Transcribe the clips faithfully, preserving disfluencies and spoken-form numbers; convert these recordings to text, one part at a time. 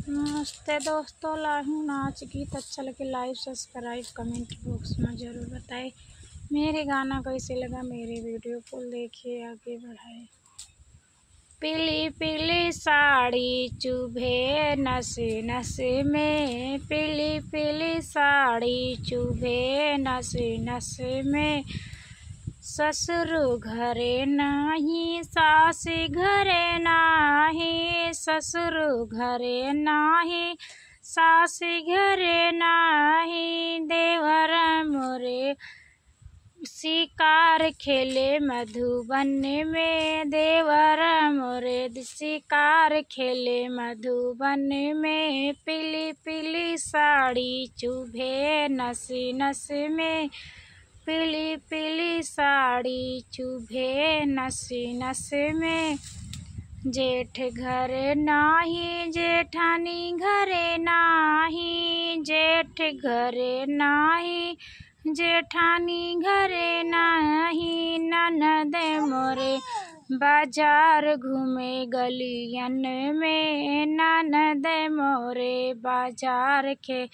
नमस्ते दोस्तों, लाहू नाच गीत अच्छा लगे, like, subscribe, comment box में जरूर बताएं। मेरे गाना कैसे लगा, मेरे video full देखिए, आगे बढ़ाएं। पीली पीली साड़ी चुभे नस नस में, पीली पीली साड़ी चुभे नस नस में। ससुर घरे नाही, सास घरे नाही, ससुर घरे नाही, सास घरे नाही। देवर मोरे शिकार खेले मधुबन में, देवर मोरे शिकार खेले मधुबन में। पीली पीली साड़ी चुभे नस नस में, पीली पीली साड़ी चुभे नस नस में। जेठ घरे नाही, जेठानी घरे नाही, जेठ घरे नाही, जेठानी घरे नाही। ननद मोरे बाजार घूमे गलियन में, ननद मोरे बाजार के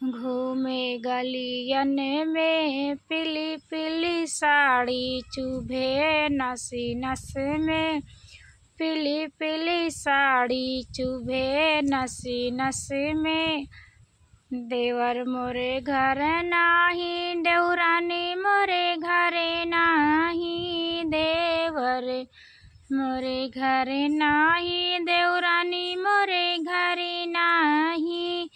घूमे गलियन में। पीली पीली साड़ी चुभे नस नस में, पीली पीली साड़ी चुभे नस नस में। देवर मोरे घर नाही, देवरानी मोरे घरे नाही, देवर मोरे घरे नाही, देवरानी मोरे घरे नाही।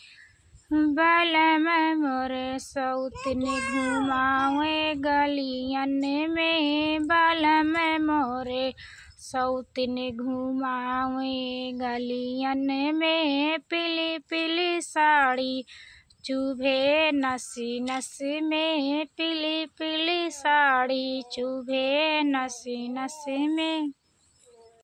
बलम मोरे सौतिन घुमावे गलियन में, बलम मोरे सौतिन घुमावे गलियन में। पीली पीली साड़ी चुभे नस नस में, पीली पीली साड़ी चुभे नस नस में।